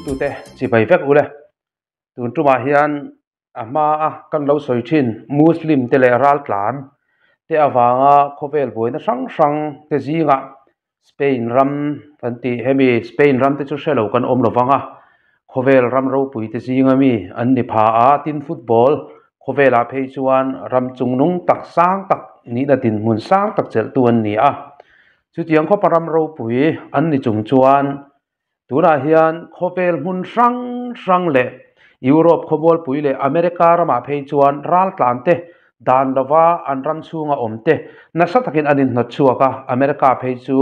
thlirtute chibai vek ule. Tun tumah hian a hma a kan lo sawi thin Muslim te leh raltlan te avanga khawvel buaina hrang hrang te zingah Spain ram kan tih hemi Spain ram te chu hre lo kan awm lovang a, khawvel ram ropui te zinga mi an ni pha a, tin football khawvelah phei chuan ram chungnung tak sang tak nihna dinhmun sang tak chelhtu an ni a. Chutiang khawpa ram ropui an ni chung chuan tunah hian khawvel hmun hrang hrang leh Europe khawmualpui leh America ramah phei chuan raltlan te dan lova an ram chhunga awm te nasa takin an inhnawt chhuak a, America phei chu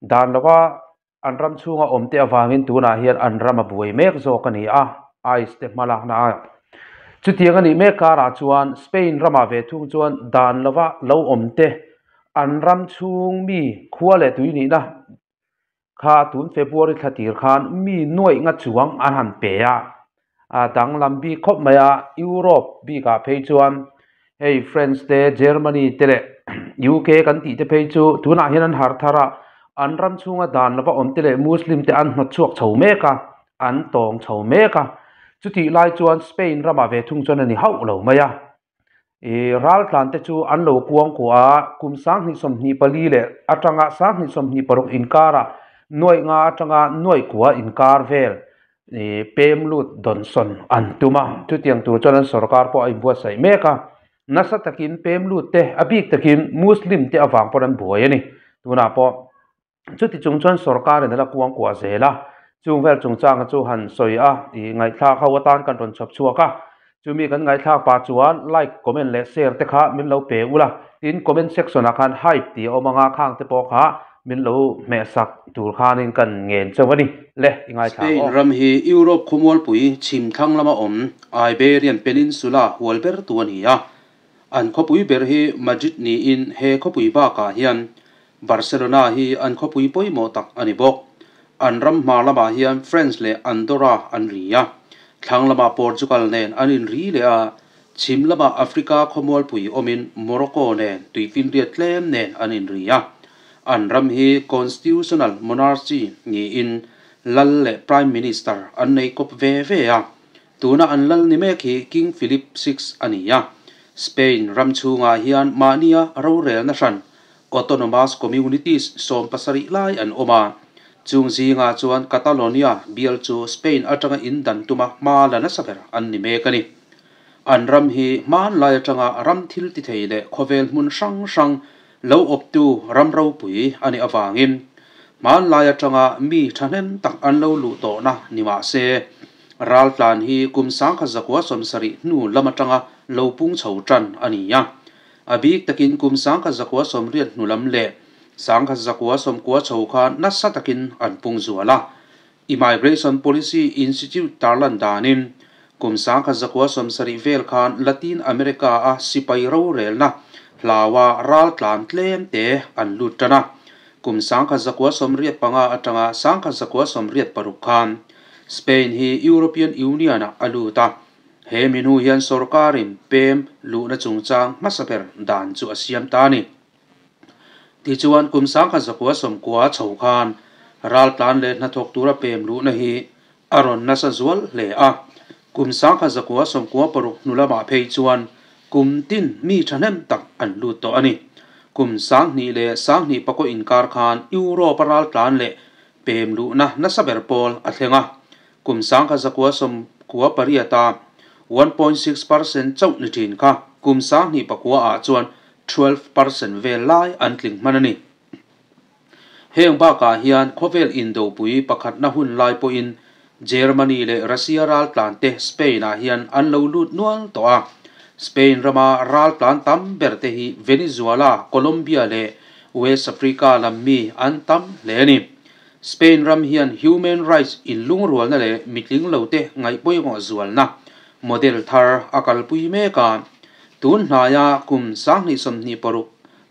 dan lova an ram chhunga awm te avangin tunah hian an ram a buai mek zawk a ni a, ice te hmalakna a. Chutiang a nih mek karah chuan Spain ramah ve thung chuan dan lova lo awm te an ram chhung mi khua leh tui nihna kha tun February thla tir khan mi nuaih nga chuang an han pe a, a danglam bik khawp mai a, Europe bikah phei chuan hei France te Germany te leh UK kan tih te phei chu tunah hian an har thar a, an ram chhunga dan lova awm te leh Muslim te an hnawt chhuak chho mek a, an tawng chho mek a, chutih lai chuan Spain ramah ve thung chuan a ni hauh lo mai a. I raltlan te chu an lo kuang kuah a, kum 2024 leh atanga 2026 inkarah nuaih nga atanga nuaih kua inkar vel i pem lut dawnsawn an tum a. Chutiang tur chuan an sorkar pawh a inbuatsaih mek a, nasa takin pem lut te a bik takin Muslim te avang pawh an buai a ni. Tunah pawh chuti chung chuan sorkarin a la kuang kuah zel a, chung vel chungchanga chu han sawi a, i ngaihthlak ho atan kan rawn chhawp chhuak a, chumi kan ngaihthlak pah chuan like, comment leh share te kha min lo pe ula, tin comment section ah khan hype tih a awm anga khang te pawh kha min lo hmeh sak tur khanin kan ngen chauh a ni le, i ngaithla ang Spain aw. ram hi Europe khawmualpui chhim thlang lama awm Iberian Peninsula hual bertu a ni a, an khawpui ber hi Madrid niin he khawpui bakah hian Barcelona hi an khawpui pawimawh tak a ni bawk. An ram hma lamah hian France leh Andorra an ri a, thlang lamah Portugal nen an inri leh a, chhim lamah Africa khawmualpui awmin Morocco nen tuifinriat tlem nen an inri a. An ram hi constitutional monarchy niin lal leh prime minister an nei kawp ve ve a, tuna an lal ni mek hi King Philip VI a ni a. Spain ram chhungah hian mahnia rorelna hran Autonomous Communities 17 lai an awm a, chung zingah chuan Catalonia bial chu Spain atanga indan tuma hma la nasa ber an ni mek a ni. An ram hi hmanlai atanga ram thil ti thei leh khawvel hmun hrang hrang lo awptu ram ropui a nih avangin hmanlai atanga mi thahnem tak an lo luh tawhna ni mah se, raltlan hi kum 1970 hnu lam atanga lo pung chho tan a ni a. A bik takin kum 1980 hnu lam leh 1990 chho khan nasa takin an pung zual a. Immigration Policy Institute tarlan danin kum 1970 vel khan Latin America a sipai rorelna hlawa raltlan tlem te an lut tan a. Kum 1985 atanga 1986 khan Spain hi European Union ah a lut a. He minu hian sorkarin pem luhna chungchang hmasa ber dan chu a siam ta a ni. Tichuan kum 1990 chho khan raltlan leh hnathawk tura pem luhna hi a rawn nasa zual hle a. Kum 1996 hnu lamah phei chuan kum tin mi thahnem tak an lut tawh a ni. Kum 2000 leh 2009 inkar khan Europe a raltlan leh pem luhna nasa ber pawl a thleng a. Kum 1998 a 1.6% chauh ni thin kha kum 2009 ah chuan 12% vel lai an tling hman a ni. Heng bakah hian khawvel indopui pakhatna hun lai pawhin Germany leh Russia raltlan te Spain ah hian an lo lut nual tawh a. Spain rama raltlan tam ber te hi Venezuela, Colombia leh West Africa lam mi an tam hle a ni. Spain ram hian human rights inlungrualna leh mitling lo te ngaih pawimawh zualna model thar a kalpui mek a. Tun hnaia kum 2026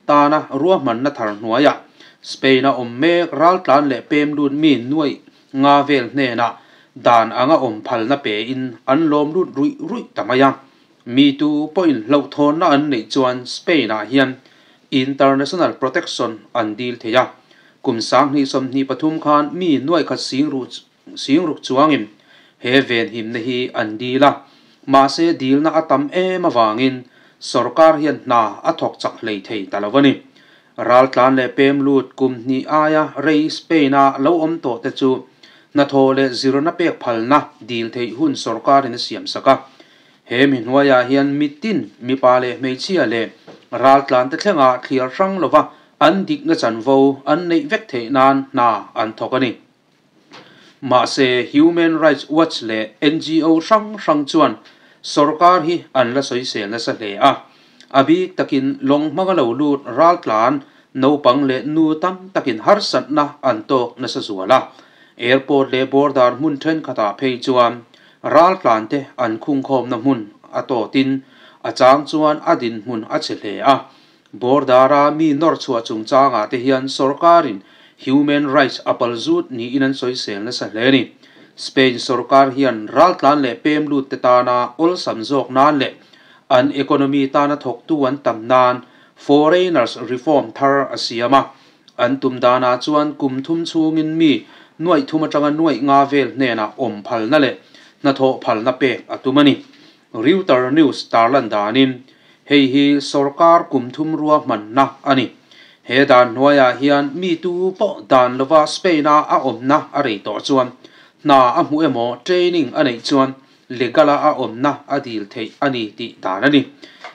tana ruahmanna thar hnuaiah Spain a awm mek raltlan leh pem lut mi nuaih nga vel hnenah dan anga awm phalna pe in an lawm lut ruih ruih ta mai a. Mi tu pawhin hlauhthawnna an neih chuan Spain ah hian international protection an dil thei a. Kum 2023 khan mi nuaih khat sing ru Singruk chuangin he venhimna hi an dil a, mahse dilna a tam em avangin sorkar hian hna a thawk chak hlei thei ta lo a ni. Raltlan leh pem lut kum hnih aia rei Spain-a lo awm tawh te chu hnathawh leh zirna pek phalna dil theih hun sorkarin a siam sak a. He mi hnuaiah hian mitin, mipa leh hmeichhia leh raltlan te thlenga thliar hrang lova an dikna chanvo an neih vek theih nan hna an thawk a ni. Mahse, Human Rights Watch leh NGO hrang hrang chuan sorkar hi an la sawisel nasa hle a. A bik takin lawng hmanga lo lut raltlan, naupang leh nu tam takin harsatna an tawk nasa zual a. Airport leh border hmun thenkhatah phei chuan raltlante an khungkhawmna hmun a tawtin a chang chuan a dinhmun a chhe hle a. Border-a mi nawr chhuah chungchangah te hian sorkarin human rights a pal zut niin an sawisel nasa hle a ni. Spain sorkar hian raltlan leh pem lut te tana awlsam zawk nan leh an economy tana thawktu an tam nan foreigners reform thar a siam a. An tum danah chuan kum thum chhungin mi nuaih thum atanga nuaih nga vel hnenah awm phalna leh hnathawh phalna pek a tum a ni. Reuter News tarlan danin, hei hi sorkar kum thum ruahmanna a ni. He dan hnuaiah hian mi tu pawh dan lova Spain-a a awmna a rei tawh chuan hna a hmu emaw training a neih chuan legal-a a awmna a dil theih a ni tih dan a ni.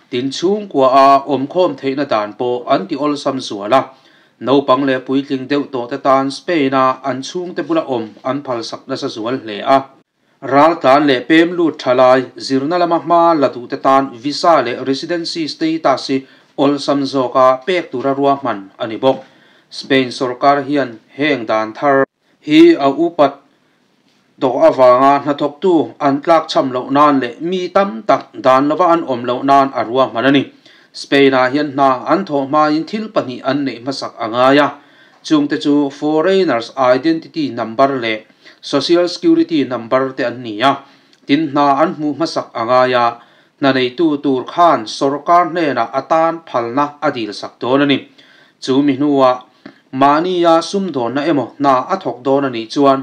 Tin, chhungkua a awmkhawm theihna dan pawh an ti awlsam zual a. Naupang leh puitling deuh tawhte tan Spain-a an chhungte bula awm an phalsak nasa zual hle a. Raltlan leh pem lut tha lai, zirna lama hma la duhte tan visa leh residency status hi awlsam zawka pek tura ruahman a ni bawk. Spain sorkar hian heng dan thar hi a upat tawh avanga hnathawktu an tlakchham loh nan leh mi tam tak dan lova an awm loh nan a ruahman a ni. Spain-ah hian hna an thawh hmain thil pahnih an neih hmasak a ngai a, chungte chu foreigners identity number leh Social Security number te an ni a, tin hna an hmuh hmasak a ngai a, hna neitu tur khan sorkar hnenah a tan phalna a dil sak dawn a ni. Chu mi hnuah mahnia sumdawnna emaw hna a thawk dawn a nih chuan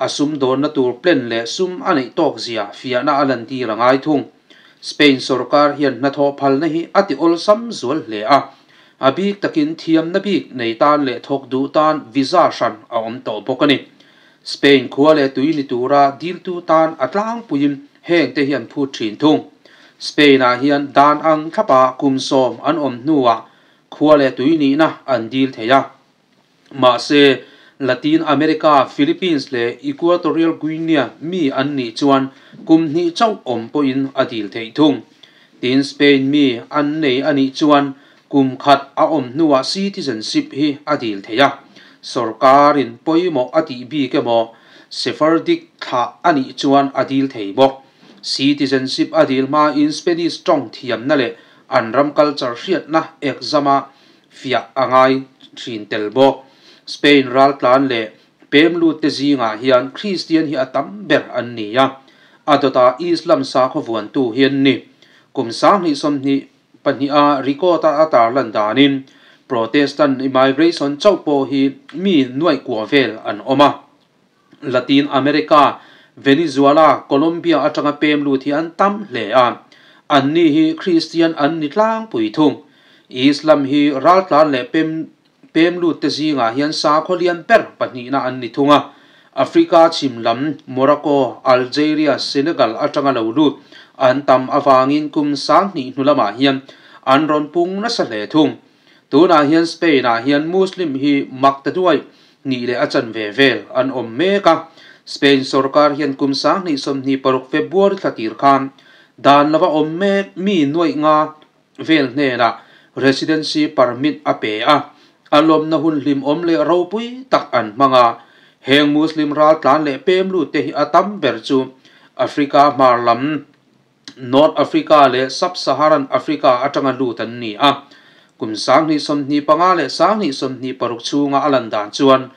a sumdawnna tur plan leh sum a neih tawk zia fiahna a lantir a ngai thung. Spain sorkar hian hnathawh phalna hi a ti awlsam zual hle a, a bik takin thiamna bik nei tan leh thawk duh tan visa hran a awm tawh bawk a ni. Spain khua leh tui ni tura diltu tan a tlangpuiin hengte hi an phut thin thung. Spain-ah hian dan ang thlapa kum sawm an awm hnuah khua leh tui nihna an dil thei a. Mahse, Latin America, Philippines leh Equatorial Guinea mi an nih chuan kum hnih chauh awm pawhin a dil theih thung. Tin, Spain mi an nei a nih chuan Kum khat a awm hnuah citizenship hi a dil thei a, sorkarin pawimawh a tih bik emaw Sephardic thlah a nih chuan a dil thei bawk. Citizenship a dil hmain Spanish tawng thiamna leh an ram culture hriatna exam-a fiah a ngai thin tel bawk. Spain raltlan leh pem lutte zingah hian Kristian hi a tam ber an ni a, a dawtah Islam sakhaw vuantu hi an ni. Kum 2020 Pahniha record-a a tarlan danin Protestant immigration chauh pawh hi mi nuaih kua vel an awm a. Latin America, Venezuela, Colombia atanga pem lut hi an tam hle a, anni hi Kristian an ni tlangpui thung. Islam hi raltlan leh pem pem lutte zingah hian sakhaw lian ber pahnihna an ni thung a. Africa chhim lam Morocco, Algeria, Senegal atanga lo lut an tam avangin kum 2000 hnu lamah hian an rawn pung nasa hle thung. Tunah hian Spain-ah hian Muslim hi mak ta duai hnih leh a chanve vel an awm mek a. Spain sorkar hian kum 2026 February thla tir khan dan lova awm mek mi nuaih nga vel hnenah residency permit a pe a, a lawmna hun hlimawm leh ropui tak an hmang a. Heng Muslim raltlan leh pem lutte hi a tam ber chu Africa hmar lam, North Africa leh Sub-Saharan Africa atanga lut an ni a. Kum 2025 leh 2026 chhunga a lan dan chuan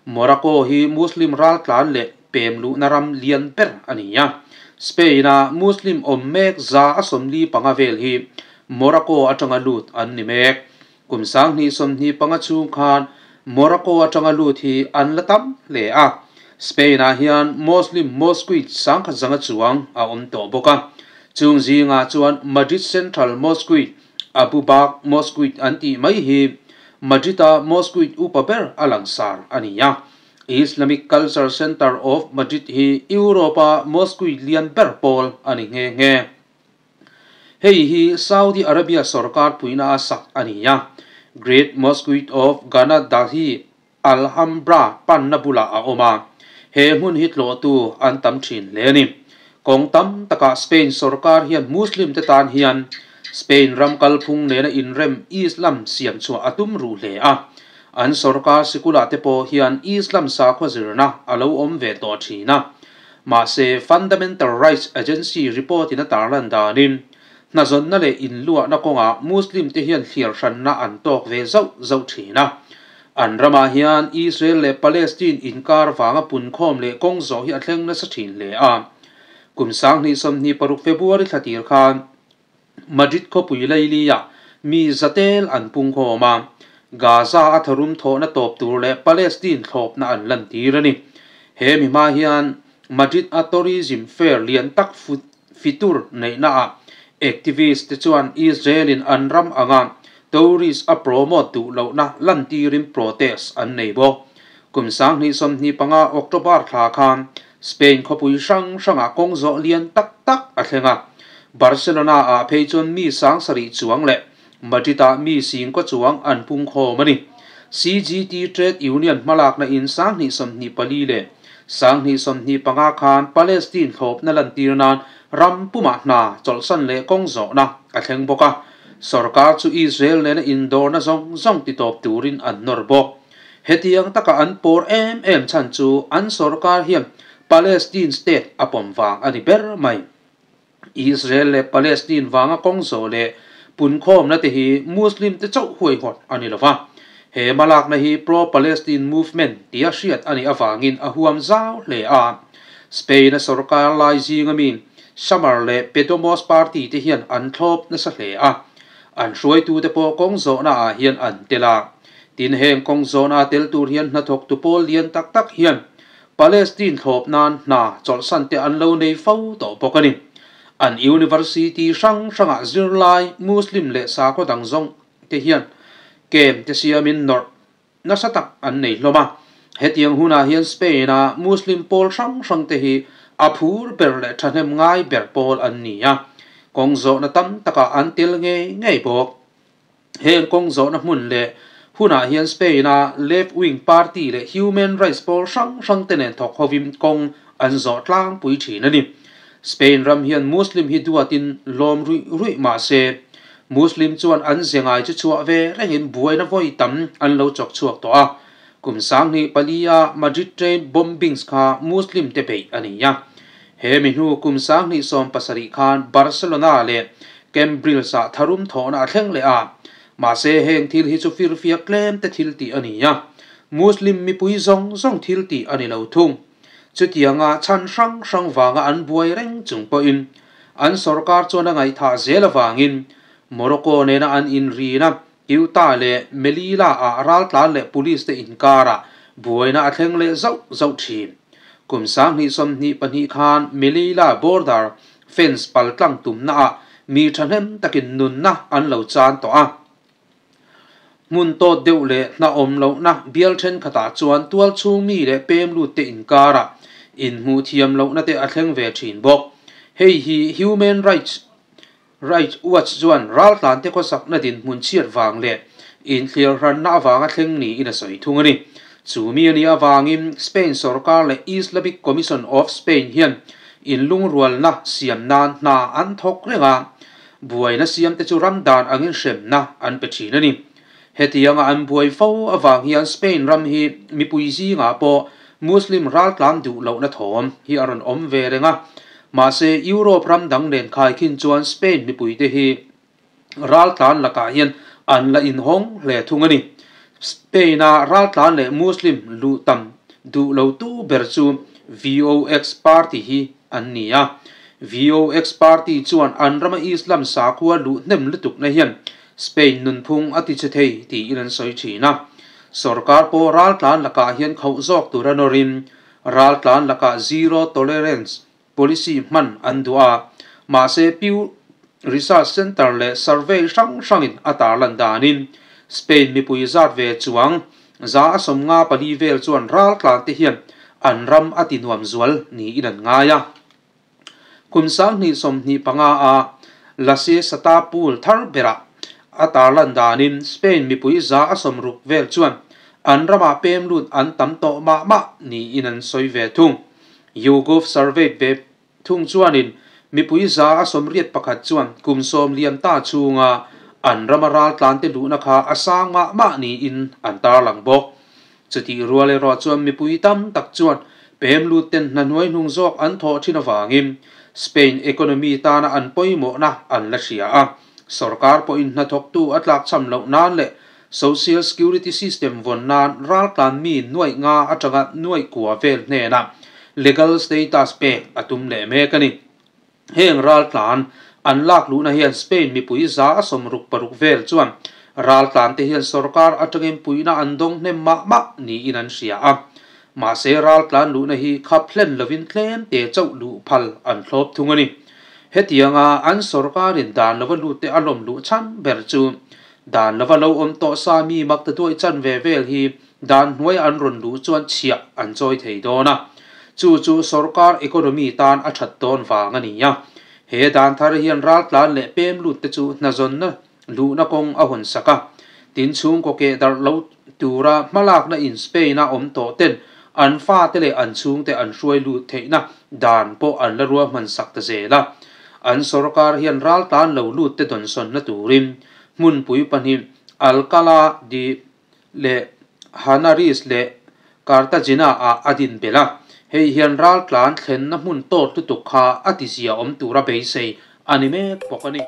Morocco hi Muslim raltlan leh pem luhna ram lian ber a ni a. Spain-a Muslim awm mek 45% vel hi Morocco atanga lut an ni mek. Kum 2025 chhung khan Morocco atanga lut hi an la tam hle a. Spain-ah hian Muslim mosque 1500 chuang a awm tawh bawk a, chung zingah chuan Madrid Central Mosque, Abu Bakr Mosque an tih mai hi Madrid-a mosque upa ber a langsar a ni a. Islamic Culture Centre of Madrid hi Europe-a mosque lian ber pawl a ni nghe nghe. Hei hi Saudi Arabia sorkar puina a sak a ni a. Great Mosque of Granada hi Alhambra panna bulah a awm a, he hmun hi tlawhtu an tam thin hle a ni. Kawng tam takah Spain sorkar hian Muslim te tan hian Spain ram kalphung nena inrem Islam siam chhuah a tum ruh hle a. An sorkar sikulah te pawh hian Islam sakhua zirna a lo awm ve tawh thin a. Mahse, Fundamental Rights Agency report in a tarlan danin, hnazawnna leh inluahna kawngah Muslim te hian thliar hranna an tawk ve zauh zauh thin a. An ramah hian Israel leh Palestine inkar vanga punkhawm leh kawng zawh hi a thleng nasa thin hle a. Kum 2026 February thla tir khan Madrid khawpui Laili-ah mi zatel an pungkhawm a, Gaza a tharum thawhna tawp tur leh Palestine thlawpna an lantir a ni. He mi hma hian Madrid a tourism fair lian tak fitur neihnaah activist te chuan Israel in an ram anga tourist a promote duh lohna lantirin protest an nei bawk. Kum 2025 October thla khan Spain khawpui hrang hrangah kawng zawh lian tak tak a thleng a. Barcelona ah phei chuan mi 7000 chuang leh Madrid ah mi 10,000 chuang an pungkhawm a ni. CGT Trade Union hmalakna in 2024 leh 2025 khan Palestine thlawpna lantir nan ram pumah hna chawlhsan leh kawng zawhna a thleng bawk a. Sorkar chu Israel nena indawrna zawng zawng titawp turin an nawr bawk. Hetiang taka an pawr em em chhan chu an sorkar hian Palestine state a pawm vang a ni ber mai. Israel leh Palestine vanga kawng zawh leh punkhawmna te hi Muslim te chauh huaihawt a ni lova. He hmalakna hi pro-Palestine movement tia hriat a nih avangin a huam zau hle a. Spain-a sorkar lai zinga mi Sumar leh Podemos party te hian an thlawp nasa hle a. An hruaitute pawh kawng zawhnaah hian an tel a. Tin, heng kawng zawhna tel tur hian hnathawktu pawl lian tak tak hian Palestine thlawp nan hna chawlhsan te an lo nei fo tawh bawk a ni. An university hrang hrangah zirlai Muslim leh sakhaw dang zawng te hian kem te siamin nawrh nasa tak an nei hlawm a. Hetiang hunah hian Spain-a Muslim pawl hrang hrang te hi a phur ber leh thahnem ngai ber pawl an ni a, kawng zawhna tam takah an tel ngei ngei bawk. Heng kawng zawhna hmun leh hunah hian Spain-a left-wing party leh human rights pawl hrang hrang te nen thawk hovin kawng an zawh tlangpui thin a ni. Spain ram hian Muslim hi duatin lawm ruih ruih mah se, Muslim chuan an ze ngai chu chhuah ve rengin buaina vawi tam an lo chawk chhuak tawh a. Kum 2004-a Madrid train bombings kha Muslim te beih a ni a. He mi hnu kum 2017 khan Barcelona leh Cambrils-ah tharum thawhna a thleng leh a. Mahse, heng thil hi chu firfiak tlem te thil tih a ni a. Muslim mipui zawng zawng thil tih a ni lo thung. Chutianga chhan hrang hrang vanga an buai reng chung pawhin an sorkar chuan a ngaihthah zel avangin Morocco nena an inrina Ceuta leh Melilla-ah raltlan leh police te inkarah buaina a thleng leh zauh zauh thin. Kum 2022 khan Melilla border fence paltlang tumnaah mi thahnem takin nunna an lo chan tawh a. Hmun tawt deuh leh hna awm lohna bial thenkhatah chuan tual chhung mi leh pem lut te inkarah inhmuh thiam lohna te a thleng ve thin bawk. Hei hi Human Rights Rights Watch chuan raltlante khawsakna dinhmun chhiat vang leh inthliar hranna avanga thleng niin a sawi thung a ni. Chu mi a nih avangin Spain sorkar leh Islamic Commission of Spain hian inlungrualna siam nan hna an thawk reng a, buaina siamte chu ram dan angin hremna an pe thin a ni. Hetianga an buai fo avang hian Spain ram hi mipui zingah pawh Muslim raltlan duh lohna thawm hi a rawn awm ve reng a. Mahse, Europe ram dang nen khaikhin chuan Spain mipuite hi raltlan lakah hian an la inhawng hle thung a ni. Spain-a raltlan leh Muslim luh tam duh lotu ber chu VOX party hi an ni a. VOX party chuan an rama Islam sakhua luh hnem lutukna hian Spain nunphung a tichhe thei tiin an sawi thin a. Sorkar pawh raltlan lakah hian khauh zawk tura nawrin Raltlan lakah zero tolerance policy hman an duh a, mahse Pew Research Center leh survey hrang hrangin a tarlan danin Spain mipui zat ve chuang 54% vel chuan raltlan te hian an ram a ti nuam zual niin an ngai a. Kum 2025 a La Sexta poll thar berah a tarlan danin Spain mipui 60% vel chuan an ramah pem lut an tam tawh mah mah niin an sawi ve thung. YouGov survey ve thung chuanin mipui 81% chuan kum 10 liam ta chhunga an rama raltlan te luhna kha a sang mah mah niin an tarlang bawk. Chutih rual erawh chuan mipui tam tak chuan pem lut ten hna hnuai hnung zawk an thawh thin avangin Spain economy tana an pawimawhna an la hria a. Sorkar pawhin hnathawktu a tlakchham loh nan leh social security system vawn nan raltlan mi nuaih nga atanga nuaih kua vel hnenah legal status pek a tum leh mek a ni. Heng raltlan an lak luhna hian Spain mipui 66% vel chuan raltlan te hian sorkar atangin puihna an dawng hnem mah mah niin an hria a. Mahse raltlan luhna hi khap hlen lovin tlem te chauh luh phal an thlawp thung a ni. Hetianga an sorkarin dan lova lut te a lawm luh chhan ber chu dan lova lo awm tawh sa mi mak ta duai chan ve vel hi dan hnuai an rawn luh chuan chhiah an chawi thei dawn a. Chu chu sorkar economy tan a that dawn vang a ni a. He dan thar hian raltlan leh pem lut te chu hnazawnna luhna kawng a hawn sak a. Tin chhungkaw keh darh lo tura hmalakna in Spain a awm tawh ten an fate leh an chhungte an hruai lut theihna dan pawh an la ruahman sak ta zel a. An sorkar hian raltlan lo lut te dawnsawnna turin hmunpui pahnih Alcala de leh Henares leh Cartagena ah a din belh a. Hei hian raltlan thlenna hmun tawt lutuk kha a tizia awm tura beisei a ni mek bawk a ni.